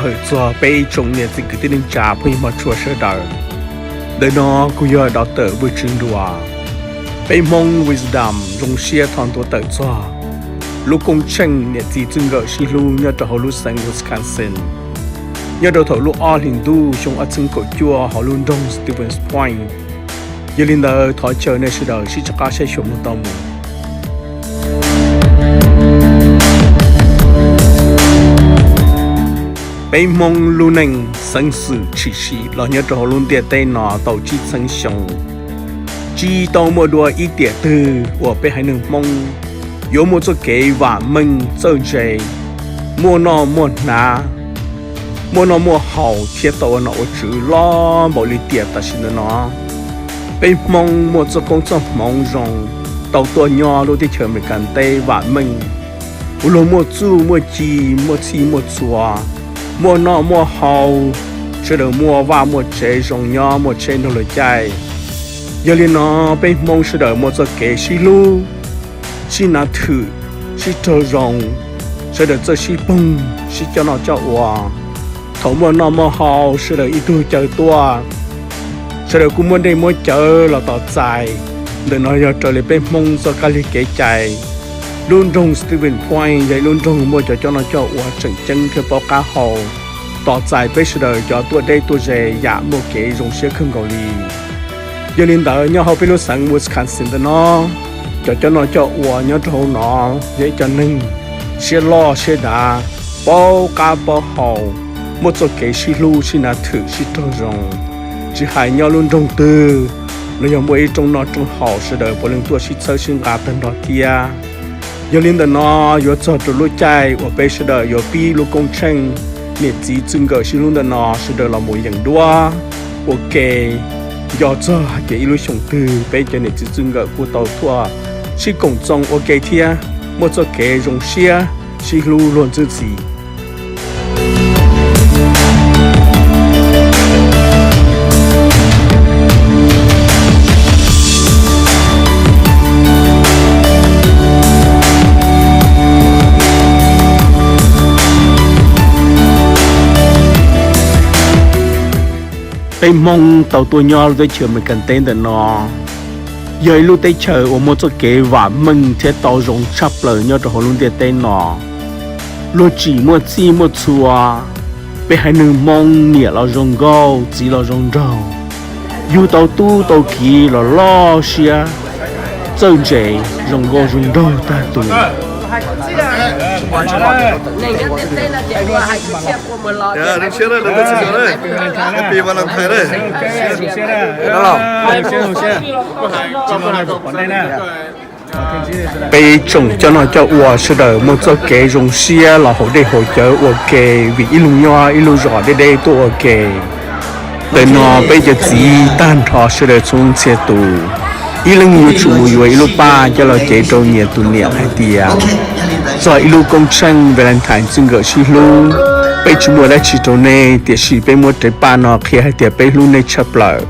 Hawm txog peb tsoom niam txiv kwv tij neej tsa phooj ywg mog tshua sawv daws. Ntawm no kuv yog Doctor Vwj Tswv Nruas. Peb Hmoob Wisdom zoo siab thov ntuas tawm txog lub koob tsheej niam txiv txij nkawm sib hlub nyob rau hauv lub xeev Wisconsin, nyob rau thaum lub ob hlis ntuj xyoo ob txhiab kaum cuaj hauv lub nroog Stevens Point. Yog li ntawd thov caw nej sawv daws sib tso qab saib xyuas mus tau mus. Peb Hmoob lub neej xeeb xwm tshwm sim los nyob rau hauv lub ntiaj teb no tau tsib txheeb xyoo, tsis tau muaj dua ib tiam twg uas peb haiv neeg Hmoob yuav muaj txoj kev vam meej txawj ntse, muaj noj muaj hnav, muaj noj muaj haus thiab tau ua nom ua tswv loj npaum li tiam tam sim ntawm no. Peb Hmoob muaj txoj koob txoj hmoov zoo, tau tuaj nyob lub teb chaws Amelikas teb vam meej, ua luag muaj txuj muaj ci, muaj txhij muaj txhua, muaj noj muaj haus, sawv daws muaj vaj muaj tsev zoo nyob muaj tsheb nrog luag caij. Yog li no peb Hmoob sawv daws muaj txoj kev sib hlub, sib nav thwm, sib raug zoo, sawv daws txawj sib poog sib coj noj coj ua. Thaum muaj noj muaj haus sawv daws ib tug caw tuaj, sawv daws kuj muab dej muab cawv los tos txais. Ntawm no yog raws li peb Hmoob txoj kab lig kev cai. Lub nroog Stevens Point yog ib lub nroog muaj cov coj noj coj ua tseem ceeb thiab paub qab hau, tos txais peb sawv daws cov tuaj deb tuaj ze yam muaj kev zoo siab kawg nkaus li. Yog li ntawd nyob hauv peb lub xeev Wisconsin ntawm no, cov coj noj coj ua nyob rau hauv no yog ib cov neeg siab loj siab dav, paub qab paub hau, muaj txoj kev sib hlub sib nav thwm sib raug zoo. Tsis hais nyob lub nroog twg los yog muaj ib rooj noj rooj haus sawv daws puav leej tuaj sib txhawb sib nqa tag nrho thiab. Yog li ntawm no yuav txog rau lub caij uas peb sawv daws yuav pib lub koob tsheej niam txiv txij nkawm sib hlub ntawm no sawv daws los mus yeem duab ua ke, nco txog hais tias ib lub xyoos twg peb cov niam txiv txij nkawm kuj tau tuaj sib koom txoos ua ke thiab muaj txoj kev zoo siab sib hlub luag ntxwb ntxhi. Peb Hmoob tau tuaj nyob lub teb chaws Amelikas teb ntawm no, yog ib lub teb chaws uas muaj txoj kev vam meej thiab tau zoo tshaj plaws nyob rau hauv lub ntiaj teb no. Luag tsim muaj txhij muaj txhua, peb haiv neeg Hmoob niam los zoo nkauj txiv los zoo nraug, yug tau tub tau kiv los loj siab, txawj ntse, zoo nkauj zoo nraug tag tus. Peb tsoom coj noj coj ua sawv daws muaj txoj kev zoo siab los haus dej haus cawv ua ke, vim ib leeg nyob ib lub zos deb deb tuaj ua ke. Ntawm no peb cov txiv tag nrho sawv daws txhua txhia tus, ib leeg yuav tsum mus yuav ib lub paj coj los cev rau nyias tus niam hais tias txog ib lub koob tsheej Valentine txij nkawm sib hlub, peb tsis muaj dab tsi rau nej, tiam sis peb muab rab paj no qhia hais tias peb hlub nej tshaj plaws.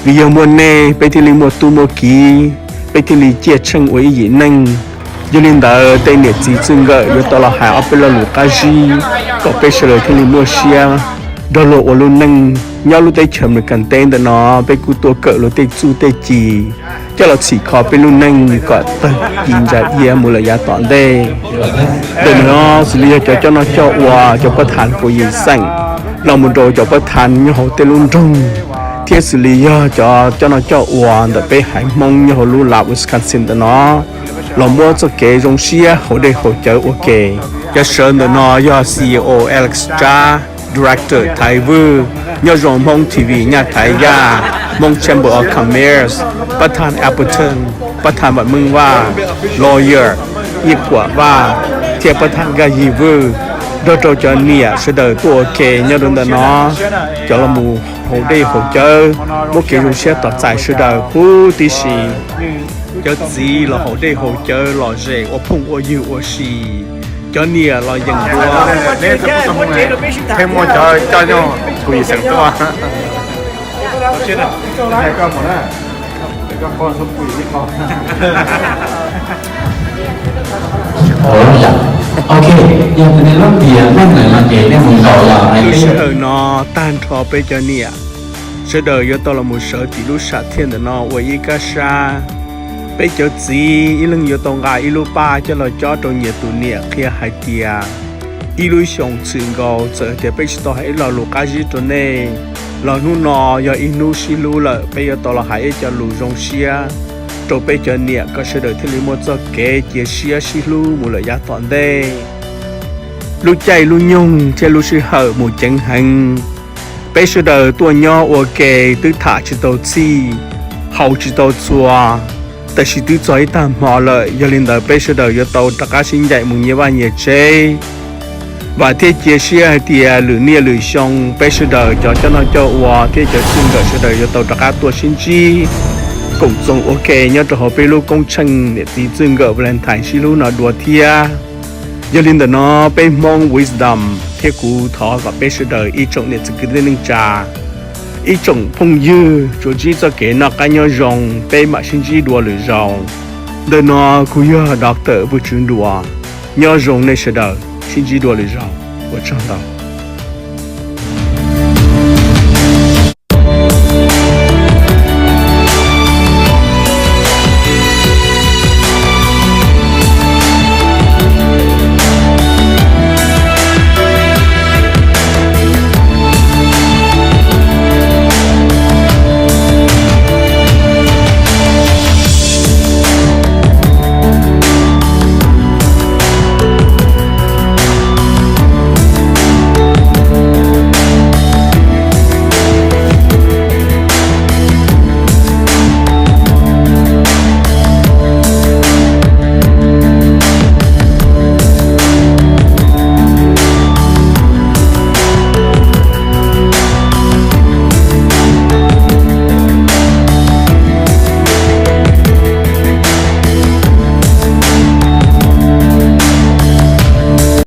Vim yog muaj nej peb thiaj li muaj tub muaj kiv, peb thiaj li ciaj tsheej ua ib yim neej. Yog li ntawd tej niam txiv txij nkawm yuav tau los hais ob peb lo lus qab zib kom peb sawv daws thiaj li muaj siab nrog luag ua lub neej. Nyob lub teb chaws Amelikas teb ntawm no peb kuj tuaj kawm luag tej txuj tej ci coj los txhim kho peb lub neej kom tawg ci ntsa iab mus lawm yav tom ntej. Ntawm no xws li yog cov coj noj coj ua, cov pab tham kuv yim xeem, los mus rau cov pab tham nyob hauv tej lub nroog, thiab xws li yog cov coj noj coj ua ntawm peb haiv Hmoob nyob hauv lub lav Wisconsin ntawm no los muab txoj kev zoo siab haus dej haus cawv ua ke. Cov sawv ntawm no yog C E O Alex Tsab, Director Thaiv Vwj, nyob zoo Hmoob T V Nyaj Thaiv Yaj, Hmoob Chamber of Commerce, pab tham Appleton, pab tham Vam Meej Vaj, Lawyer Nyiaj Kuam Vaj, thiab pab tham Nkaj Yig Vwj, nrog rau cov niam sawv daws tuaj ua ke nyob rau ntawm no, cov los mus haus dej haus cawv, muab kev zoo siab tos txais sawv daws huv tib si. Cov txiv los haus dej haus cawv lom zem ua phooj ua ywg ua si, cov niam los yeem dua. Pheej muaj cov coj nyob kuv yim xeem tuaj. Ok, yog tias nej lub tias meej lawm no ces nej mus ntaus los hais. Lub sij hawm no tag nrho peb cov niam sawv daws yuav tau los mus sawv tim lub sam thiaj ntawm no ua ib kab sab. Peb cov txiv ib leeg yuav tau nqa ib lub paj coj los cob rau nyias tus niam qhia hais tias ib lub xyoos txwm nkaus txawm tias peb tsis tau hais ib lo lus qab zib rau nej los hnub no yog ib hnub sib hlub lawm, peb yuav tau los hais ib co lus zoo siab rau peb cov niam kom sawv daws thiaj li muaj txoj kev cia siab sib hlub mus lawm yav tom ntej. Lub caij lub nyoog thiab lub sij hawm mus ceev heev. Peb sawv daws tuaj nyob ua ke twb tham tsis tau txhij, haus tsis tau txhua, tab sis twb txog ib tag hmo lawm. Yog li ntawd peb sawv daws yuav tau rov qab sib ncaim mus nyias vaj nyias tsev. Vam thiab cia siab hais tias lwm niaj lwm xyoo peb sawv daws cov coj noj coj ua thiab cov txij nkawm sawv daws yuav tau rov qab tuaj sib ntsib koom txoos ua ke nyob rau hauv peb lub koob tsheej niam txiv txij nkawm Valentine sib hlub no dua thiab. Yog li ntawm no peb Hmoob Wisdom thiab kuv thov kom peb sawv daws ib tsoom niam txiv kwv tij neej tsa, ib tsoom phooj ywg tsuas ntsib txoj kev noj qab nyob zoo, peb mam sib ntsib dua lwm zaus. Ntawm no kuv yog Doctor Vwj Tswv Nruas, nyob zoo nej sawv daws, sib ntsib dua lwm zaus, ua tsaug ntau.